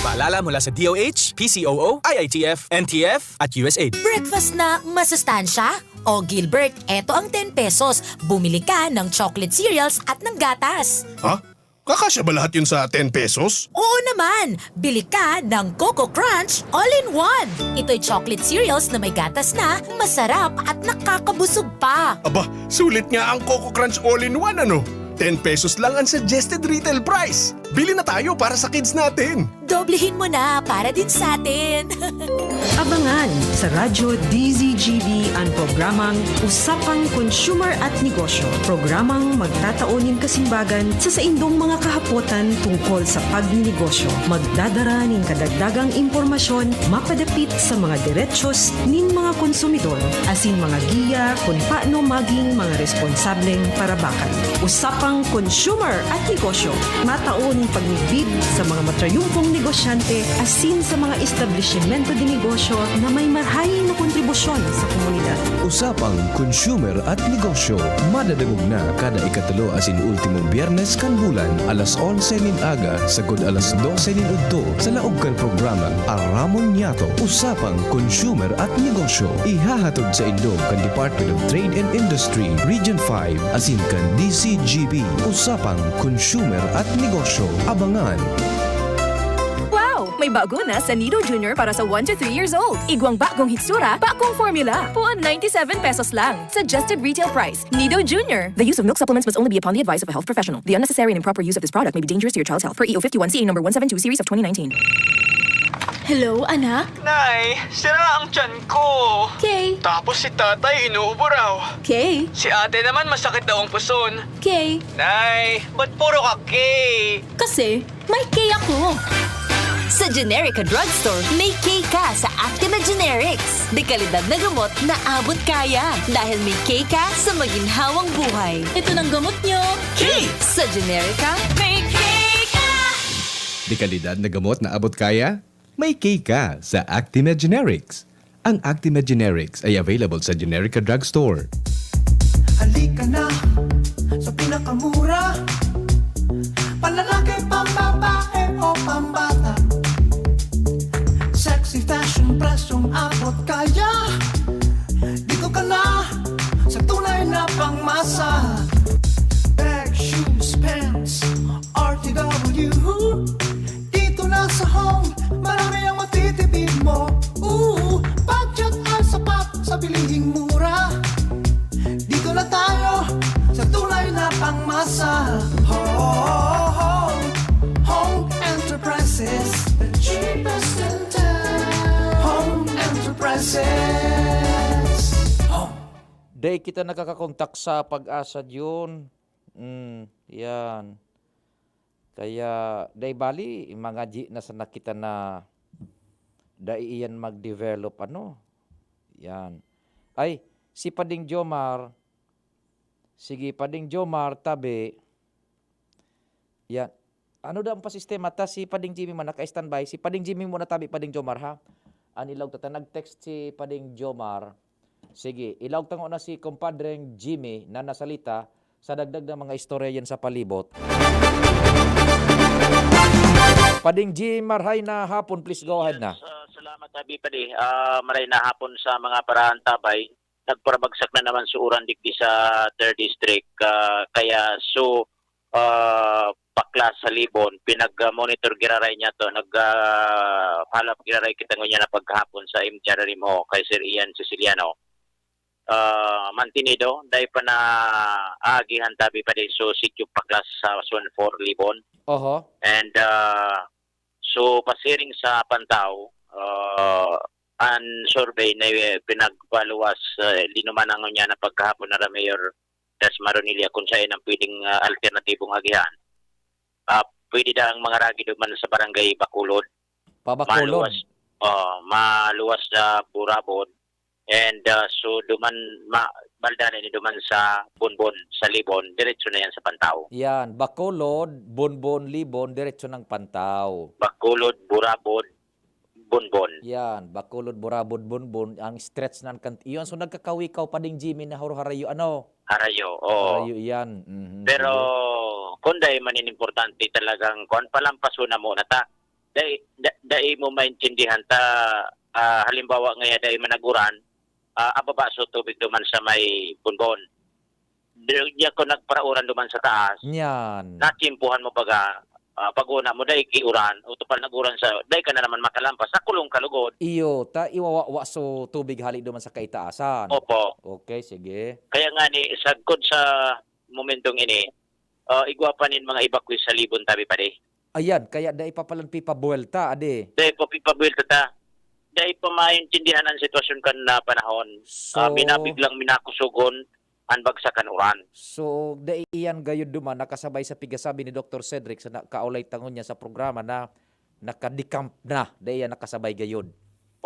Paalala mula sa D O H, P C O O, I I T F, N T F, at U S A I D. Breakfast na masustansya? O Gilbert, eto ang ten pesos. Bumili ka ng chocolate cereals at ng gatas. Ha? Kakasya ba lahat yun sa ten pesos? Oo naman! Bili ka ng Coco Crunch All-in-One. Ito'y chocolate cereals na may gatas na, masarap at nakakabusog pa. Aba, sulit nga ang Coco Crunch All-in-One, ano? Ten pesos lang ang suggested retail price. Bili na tayo para sa kids natin. Doblehin mo na para din sa atin. Abangan sa Radyo D Z G B an programang Usapang Consumer at Negosyo. Programang magtatao nin kasimbagan sa saindong mga kahapotan tungkol sa pagninegosyo. Magdadara nin kadagdagang impormasyon mapadapit sa mga derechos nin mga konsumidor, asin mga giya kun paano maging mga responsableng parabakan. Usapang Consumer at Negosyo. Matao nin pagmidbid sa mga matrayumpong negosyante asin sa mga establisimento de negosyo na may marahay na kontribusyon sa komunidad. Usapang Consumer at Negosyo, madadangog na kada ikatulo asin ultimong Biyernes kan bulan, alas onse nin aga sagkod alas dose nin udto, sa laog kan programang Aramon Niyato, Usapang Consumer at Negosyo. Ihahatod saindo kan Department of Trade and Industry, Region five, asin kan D Z G B, Usapang Consumer at Negosyo. Abangan! Wow! May bago na sa Nido Junior para sa one to three years old. Igwang bagong hitsura, bagong formula. Puon ninety-seven pesos lang. Suggested retail price. Nido Junior. The use of milk supplements must only be upon the advice of a health professional. The unnecessary and improper use of this product may be dangerous to your child's health. Per E O fifty-one C A number one seven two series of twenty nineteen. Hello, anak? Nay, sira ang tiyan ko. Okay. Tapos si tatay inuubo raw. Okay. Si ate naman masakit daw ang puson. Okay. Nay, ba't puro ka K? Kasi, may K ako. Sa Generica Drugstore, may K ka sa Actima Generics. Dekalidad na gamot na abot kaya. Dahil may K ka sa maginhawang buhay. Ito ng gamot nyo. K! Sa Generica, may K ka! Dekalidad na gamot na abot kaya? May K ka sa Actima Generics. Ang Actima Generics ay available sa Generica Drugstore. Halika na sa pinakamura. Panlalaki, pambabae o pambata. Sexy fashion, presyong abot kaya. Dito ka na sa tunay na pangmasa. Bag, shoes, pants, R T W. Dito na sa Home, marami ang matitipid mo. Ooh, budget ay sapat sa bilihing mura. Dito na tayo sa tunay na pangmasa. Home, Home Enterprises, the cheapest in town. Home Enterprises. Home. Dai kita nakakakontak sa Pag-asa diyon. Mm, yan. Kaya, dai bali, mga G na sana kita na dai iyan mag-develop, ano. Yan. Ay, si Pading Jomar. Sige, Pading Jomar, tabi. Yan. Ano daw ang pasistema? Ta si Pading Jimmy man naka-standby. Si Pading Jimmy muna tabi, Pading Jomar, ha? An ilaog ta, ta nag-text si Pading Jomar. Sige, ilaog ta ngona si Compadreng Jimmy na nasalita sa dagdag na mga istorya yan sa palibot. Pading Jimmy, marhay na hapon. Please go ahead na. Yes, ah, salamat, Abi Padi. Ah, maray na hapon sa mga paraantabay. Nagparabagsak na naman sa uran digdi sa third District. Ah, kaya so, ah, paklas sa Libon, pinag-monitor giraray niya to. Nag, ah, follow up giraray kita ngunyan na paghapon sa M T R R M O kay Sir Ian Siciliano. Ah, mantenido, dai pa na aagihan tabi pa din so sitio paklas sa Zone four Libon. Oho. And, ah, so, pasiring sa Pantao, ah, an survey na pinagbaluwas, ah, linuman na ngunyan na pagkahapon na Mayor Das Maronilla kung saan ang pwedeng, ah, alternatibong agihan. Ah, pwede da ang mga ragi duman sa barangay Bacolod. Pa Bacolod. Maluwas, oh, maluwas sa Burabod. And, ah, so duman, ma-, balda na ni duman sa Bonbon, sa Libon, diretso na yan sa Pantao. Yan, Bacolod, Bonbon, Libon, diretso ng Pantao. Bacolod, Burabod, Bonbon. Yan, Bacolod, Burabod, Bonbon, ang stretch nan kan iyon. So nagkakawikaw pa ding Jimmy na Haro-Harayo, ano? Harayo, oo. Harayo iyan. Mhm, Pero sige. Kung dai man importante talagang kuan, palampaso na muna ta. Dai, da, dai mo maintindihan ta, ah, halimbawa ngaya dai man nag-uran, ah, ababa so tubig duman sa may Bonbon. Di, di ako nagparauran duman sa taas. Yan. Natsimpuhan mo baga, ah, pag-una mo, dai ki uran, o tupal nag-uran sa, dai ka na naman makalampas, sa kulong ka lugod. Iyo, ta iwawawa so tubig hali duman sa kaitaasan. Opo. Okay, sige. Kaya nga ni, sagkod sa momentong ini, ah, igwa pa nin mga evacuees sa Libon tabi pa di. Ayan, kaya dai pa palan pipabuelta, adi. Dai pa pipabuelta ta. Dai pa maintindihan ang sitwasyon kan na panahon. So, Ah, minabiglang minakusugon ang bagsak kan uran. So, dai iyan gayod duman nakasabay sa pigasabi ni Doktor Cedric sa na, kaulay tangon niya sa programa na nakadecamp na. Dai iyan nakasabay gayod.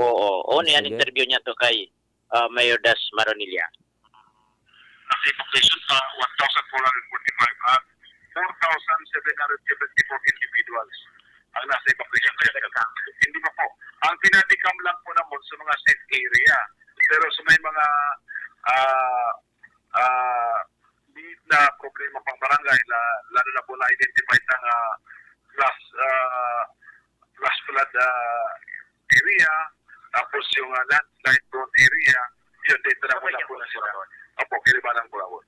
Oo. O, niyan Sige. Interview niya to kay ah, Mayor Das Maronilla. Nag-evacuation pa one thousand four hundred forty-five at four thousand seven hundred seventy-four individuals ang nasa evacuation center. Hindi pa po. Ang pinadecamp lang po naman sa mga safe area. Pero sa may mga ah ah liit na problema pang barangay, na, lalo na po na-identify na nga flash, ah, flash flood ah, area, tapos yung ah, landslide prone area, yun, dito na muna po na sila. Opo, Kiribanang Bulawon.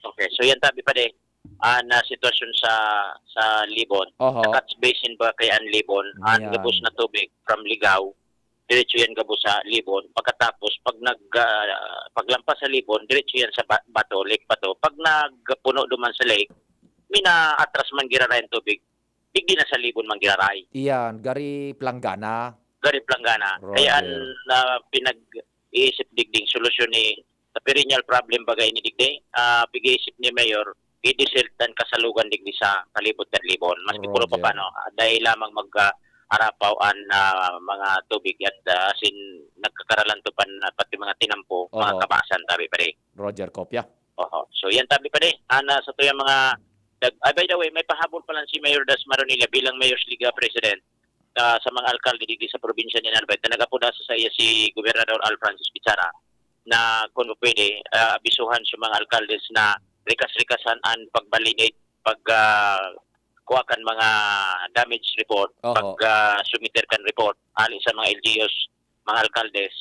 Okay, so yan tabi pa di, ah, na sitwasyon sa sa Libon. Oho. Sa catch basin ba kay ang Libon, ang Yan. Gabos na tubig from Ligao, diretso yan gabos sa Libon. Pagkatapos, pag nag, ah, paglampas sa Libon, diretso yan sa ba- Bato, Lake Bato. Pag nagpuno duman sa lake, minaatras man giraray ang tubig. Digdi na sa Libon man giraray. Iyan, gari planggana. Gari planggana. Roger. Kaya ang na pinag-iisip digding solusyon ni sa perennial problem bagay ni digdi, ah, pag-iisip ni Mayor, i-desert ang kasalugan digdi sa palibot kan Libon. Maski puro Roger. Papano, ah, dahil lamang mag ah, arapaw an ah, mga tubig at ah, as in, nagkakaralan to pan ah, pati mga tinampo, mga Oo. kabasan, tabi pa rin. Roger Copia. Oho. So yan tabi pa rin. Ana sa tuyang mga nag- ah, by the way, may pahabol pa lang si Mayor Das Maronilla bilang Mayor's League ah, President ah, sa mga alkalde digdi sa probinsya ni Albay na nag-apod sa iya si Gobernador Al Francis Pizarra na kung pwede, ah, abisuhan sa mga alkaldes na rikas-rikasan ang pag-validate, pag ah, kuha kan mga damage report, Oho. pag ah, sumiter kan report, hali sa mga L G Us, mga alkaldes,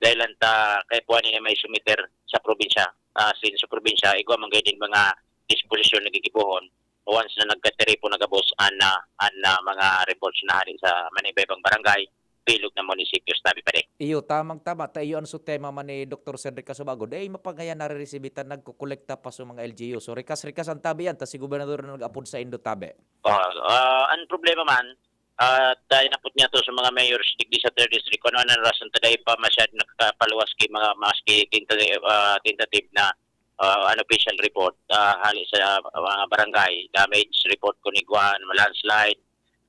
dahil lang ta kay puwan niya may sumiter sa probinsya. Ah, sin sa probinsya, igwa man gayud din mga disposisyon na gigibohon once na nagkatiripon na gabos an ah, an ah, mga reports na hali sa manibaybang barangay, bilog na munisipyo, tabi pa rin. Iyo, tamang-tama. Ta iyo ang sutema man ni Doktor Cedric Casubago. Dai mapangayan nariresibitan, nagkukolekta pa sa mga L G U. So, rikas-rikas ang tabi yan. Ta si gobernador na nag-apod sa indo tabi. Oh, ah, ang problema man, ah, dahil napot niya to sa mga mayors digdi sa third district, kung ano ang rason ta dahil pa masyad nakapaluwas kay mga maski tentative, ah, tentative na ah, unofficial report ah, hali sa mga barangay, damage report kun igwa, landslide,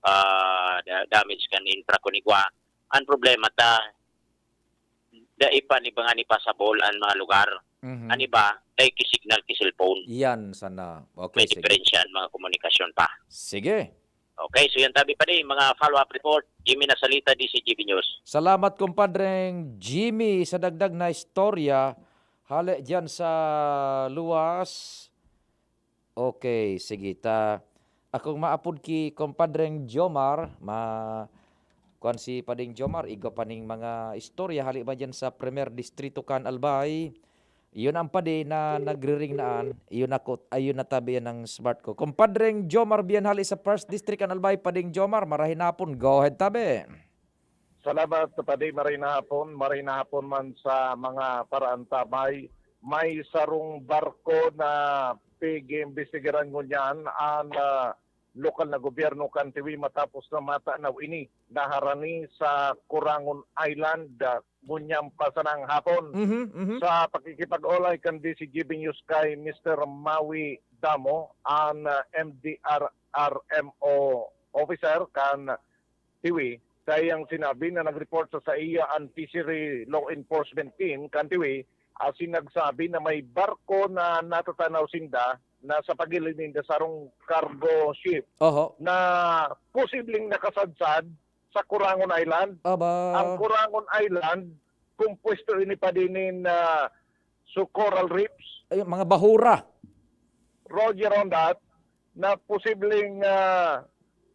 ah, da- damage kan infra kun igwa. Ang problema ta, dai pa ni ba nga ni pasabol ang mga lugar. Mhm. Ang iba, dai ki signal ki cellphone. Iyan sana. May Okay, sige. Diferensya ang mga komunikasyon pa. Sige. Okay, so yan tabi pa di, mga follow-up report. Jimmy Nasalita, D C G B News. Salamat, kumpadreng Jimmy, sa dagdag na istorya. Hale dyan sa luwas. Okay, sige ta. Akong maapod ki kumpadreng Jomar, ma kuan si Pading Jomar, igwa pa ning mga istorya hali ba dyan sa Primer Distrito kan Albay. Iyon ang padi na nagriringnaan. Iyon ako, ayun na tabi yan ng smart ko. Kumpadreng Jomar Bianhali sa First District kan Albay, Pading Jomar, marahin hapon. Go ahead, tabi. Salamat, Padi. Maray na hapon. Maray na hapon man sa mga paraantabay. May sarong barko na pig-iimbestigaran ngunyan an ah, lokal na gobyerno kan Tiwi matapos na matanaw ini na harani sa Corangon Island, ah, ngunyan pa sanang hapon. Mhm, mhm. Sa pakikipag-olay kan D C G B News kay Mister Maui Damo, an ah, M D R R M O officer kan Tiwi, sa iyang sinabi na nag-report sa saiya an Fishery Law Enforcement Team kan Tiwi, asin nagsabi na may barko na natatanaw sinda nasa pagilid ninda sarong cargo ship Oho. na posibleng nakasadsad sa Corangon Island. Aba. Ang Corangon Island, kumpuesto ini pa din nin, ah, so coral reefs. Ay, mga bahura. Roger on that, na posibleng, ah,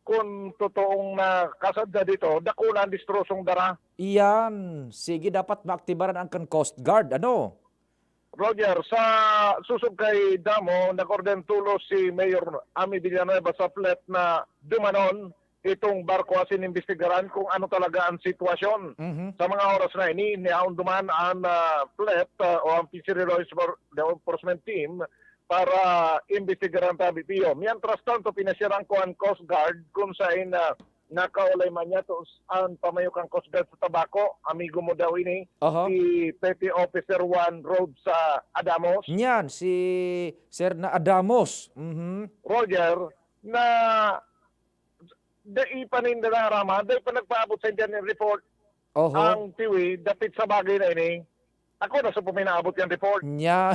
kung totoong nakasadya dito, dakula ang destrosong dara. Iyan. Sige, dapat maaktibaran ang kan Coast Guard, ano? Roger, sa susog kay Damo, nag-order tolos si Mayor Ami Villanueva sa fleet na dumanon itong barko asin imbestigaran kung ano talaga ang sitwasyon. Mhm. Sa mga oras na ini, niyaon duman ang, ah, fleet, ah, o ang Fishery Law Enfor-, Law Enforcement Team para imbestigaran tabi, Pio. Mientras tanto, pinasyaran ko ang Coast Guard kung sain, ah, nakaulay man niya to s-, ang pamayo kan Coast Guard sa Tabaco. Amigo mo daw ini, Aha. si Petty Officer one Rhodes sa Adamos. Niyan, si Sir na Adamos. Mhm. Roger, na dai pa ninda naaraman, dai pa nagpaabot sa inda nin report Oho. ang tiwi dapit sa bagay na ini. Ako na sa puminaabot yang report. Nya.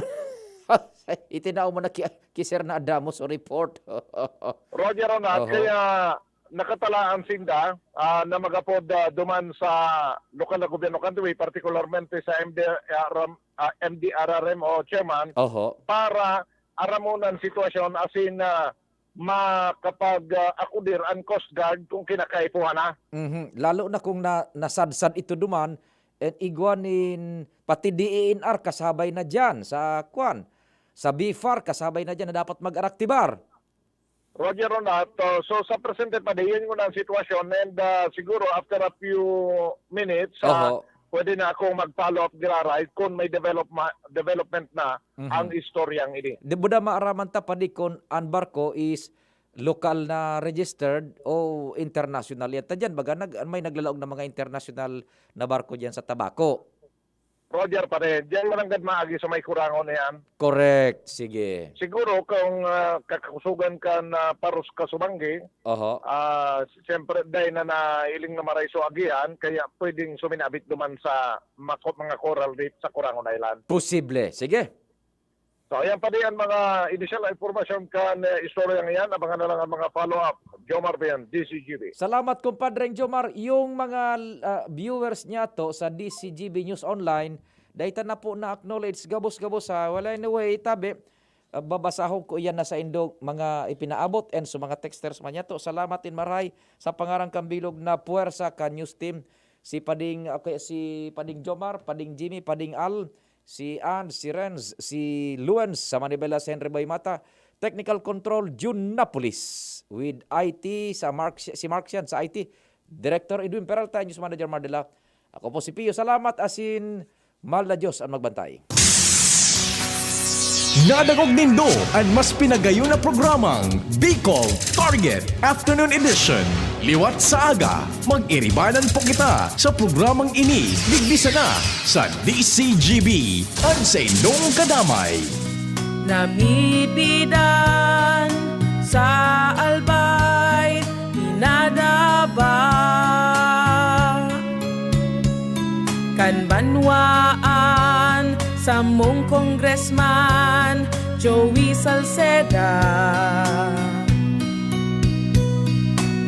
Itinao mo na ki, ki Sir na Adamo sa report. Roger, Ronald, Oho. kaya nakatalaan sinda, ah, na magapod, ah, duman sa lokal na gobyerno kan tiwi, particularmente sa M D R M, ah, M D R R M o chairman, Oho. para aramonan sitwasyon asin, ah, makapag, ah, akudir ang Coast Guard kung kinakaipuhan na. Mhm. Lalo na kung na, nasadsad ito duman, and igwa nin pati D E N R kasabay na diyan sa kwan, sa B far kasabay na diyan na dapat mag-araktibar. Roger, Ronald, uh, so sa presente pa, diyan muna ang sitwasyon and, uh, siguro after a few minutes, uh, Oho. pwede na akong mag-follow up, Giraray, kung may developma-, development na Mhm. ang istoryang ini. Di ba na maaraman ta pa di kun an barko is lokal na registered o international yan ta diyan? Baga nag-, may naglalaog na mga international na barko diyan sa Tabaco. Roger pa rin. Diyan mananggad maagi sa may Kurangon na yan. Correct. Sige. Siguro kung, ah, kakakusugan ka na paros ka sumanggi, Oho. ah, siyempre, dahil na nailing na maray so agihan, kaya pwedeng suminabit duman sa mako-, mga coral reef sa Kurangon Island. Posible. Sige. So, ayan pa din ang mga initial na impormasyon kan, eh, istoryang iyan. Abangan na lang ang mga follow-up. Jomar Bian, D C G B. Salamat, Compadre Jomar. Yung mga, ah, viewers niya to sa D C G B News Online, dahil ta na po na-acknowledge, gabos-gabos, ha. Well, anyway, tabi, ah, babasahon ko iyan na sa indo mga ipinaabot and sa mga texters man niya to. Salamat in maray sa pangaran kan bilog na puwersa ka news team. Si Pading, okay, si Pading Jomar, Pading Jimmy, Pading Al, si Ann, si Renz, si Luens sa Manibela, si Henry Boy Mata, Technical Control, June Napolis, with I T sa Mark, si Mark Sian sa I T, Director Edwin Peralta, News Manager Mardela. Ako po si Pio. Salamat, asin mahal na Diyos ang magbantay. Nadangog nindo an mas pinagayon na programang Bicol Target Afternoon Edition. Liwat sa aga, mag-iribanan po kita sa programang ini, digdi sana sa D C G B, an saindong kadamay. Namibidan sa Albay, pinadaba kan banwaan samong Congressman Joey Salceda.